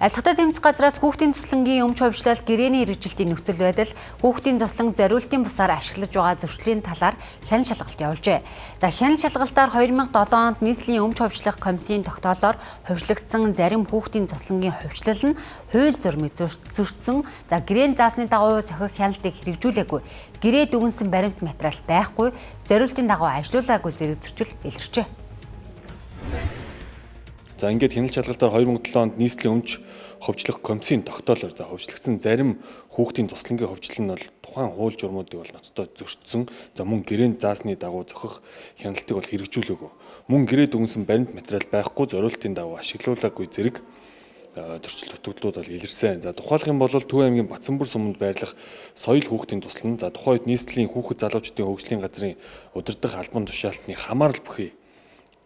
Алхтад тэмцэх газраас хүүхдийн туслангийн өмч хувьчлал гэрээний хэрэгжилтийн нөхцөл байдал, хүүхдийн туслан зориултын бусаар ашиглаж байгаа зөрчлийн талаар хяналт шалгалт явуулжээ. За, хяналт шалгалтаар 2007 онд нийслэлийн өмч хувьчлах комиссийн тогтоолоор хувьчлагдсан зарим хүүхдийн туслангийн хувьчлал нь хууль журмыг зөрчсөн, за, гэрээн заасны дагуу зохих хяналтыг хэрэгжүүлээгүй, гэрээ дүгнсэн баримт материал байхгүй, зориултын дагуу ажилуулаагүй зэрэг зөрчил илэрчээ. За, ингээд хяналт шалгалтаар 2007 онд нийслэлийн өмч хувьчлах комиссийн тогтоолоор за хувьчлагдсан зарим хүүхдийн туслангийн хувьчлал нь бол тухайн хууль журмуудыг бол ноцтой зөрчсөн. За, мөн гэрээнд заасны дагуу зохих хяналтыг бол хэрэгжүүлээгүй. Мөн гэрээ дүгнсэн баримт материал байхгүй, зориултын дагуу ашиглуулаагүй зэрэг зөрчил дутагдлууд бол илэрсэн. За, тухайлах юм бол Төв аймгийн Батсанбүр суманд байрлах соёл хүүхдийн туслан, за, тухайн үед нийслэлийн хүүхэд залуучдын хөгжлийн газрын удирдах албан тушаалтны хамаарал бүхий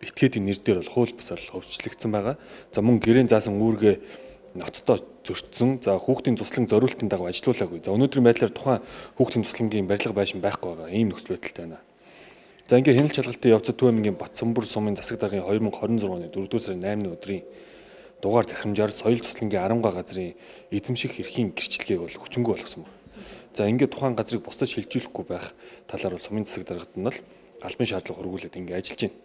этгээдийн нэр дээр бол хууль бусаар хөвчлөгдсөн байгаа. За, мөн гэрээн заасан үүргээ ноцтой зөрчсөн. За, хүүхдийн туслан зориултын дагуу ажилуулаагүй. За, өнөөдрийн байдлаар тухайн хүүхдийн туслангийн барилга байшин байхгүй байгаа. Ийм нөхцөл байдалтай байна. За, ингээд хяналт шалгалтын явцад Төв аймгийн Батсанбүр сумын засаг даргын 2026 оны 4-р сарын 8-ны өдрийн дугаар захирамжаар соёл туслангийн 10 га газрын эзэмших эрхийн гэрчлэгийг бол хүчингүй болгосон байна. За, ингээд тухайн газрыг бусдад шилжүүлэхгүй байх талаар бол сумын засаг даргад нь бол албан шаардлага хүргүүлээд ингээд ажиллаж байна.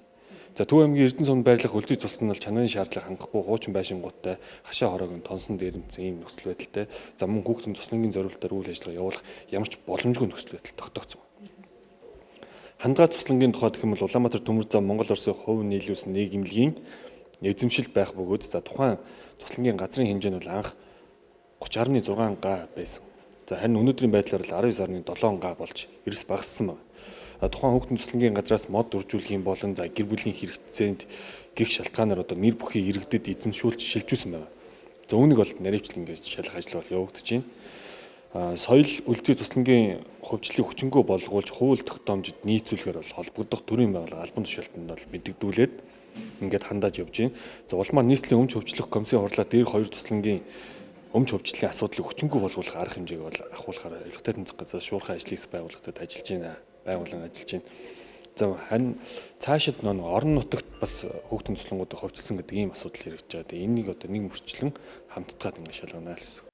За, Төв аймгийн Эрдэнэ сумд байрлах өлзий тусал нь бол чанарын шаардлага хангахгүй, хуучин байшингуудтай, хашаа хороог нь тонсон дээрэмдсэн ийм нөхцөл байдалтай. За, мөн хүүхдийн туслангийн зориултаар үйл ажиллагаа явуулах ямар ч боломжгүй нөхцөл байдал тогтоогдсон. Хандгай туслангийн тухай гэх юм бол Улаанбаатар төмөр зам Монгол Улсын хувь нийлүүлсэн нийгэмлэгийн эзэмшил байх бөгөөд за тухайн туслангийн газрын хэмжээ нь бол анх 30.6 га байсан. За, харин өнөөдрийн байдлаар бол 19.7 га болж эрс багассан байна. Тухайн хүүхдийн туслангийн газраас мод үржүүлэхийн болон за гэр бүлийн хэрэгцээнд гих шалтгаанаар одоо нэр бүхий иргэдэд эзэмшүүлж шилжүүлсэн байна. За, үүнийг бол наривчлан ингэж шалах ажил бол явагдаж байна. Соёл өлзий туслангийн хувьчлалыг хүчингүй болгуулж хууль тогтоомжид нийцүүлэхээр бол холбогдох төрийн байгууллага албан тушаалтанд бол мэдэгдүүлээд ингээд хандааж явж байна. За, улмаар нийслэлийн өмч хувьчлах комиссийн хурлаар дээр хоёр туслангийн өмч хувьчлалын асуудлыг хүчингүй болгуулах арга хэмжээг бол ахуулахаар Элхтэй тэнцэх газар шуурхай ажлын хэсэг байгууллагатад ажиллаж байна. Байгууллан ажиллаж байна. За, харин цаашид нөө орон нутагт бас хүүхдийн туслангуудыг хувьчилсан гэдэг ийм асуудал хэрэгжиж байгаа. Тэгээ энийг одоо нэг мөрчлөн хамттгаад ингэ шалгана л гэсэн.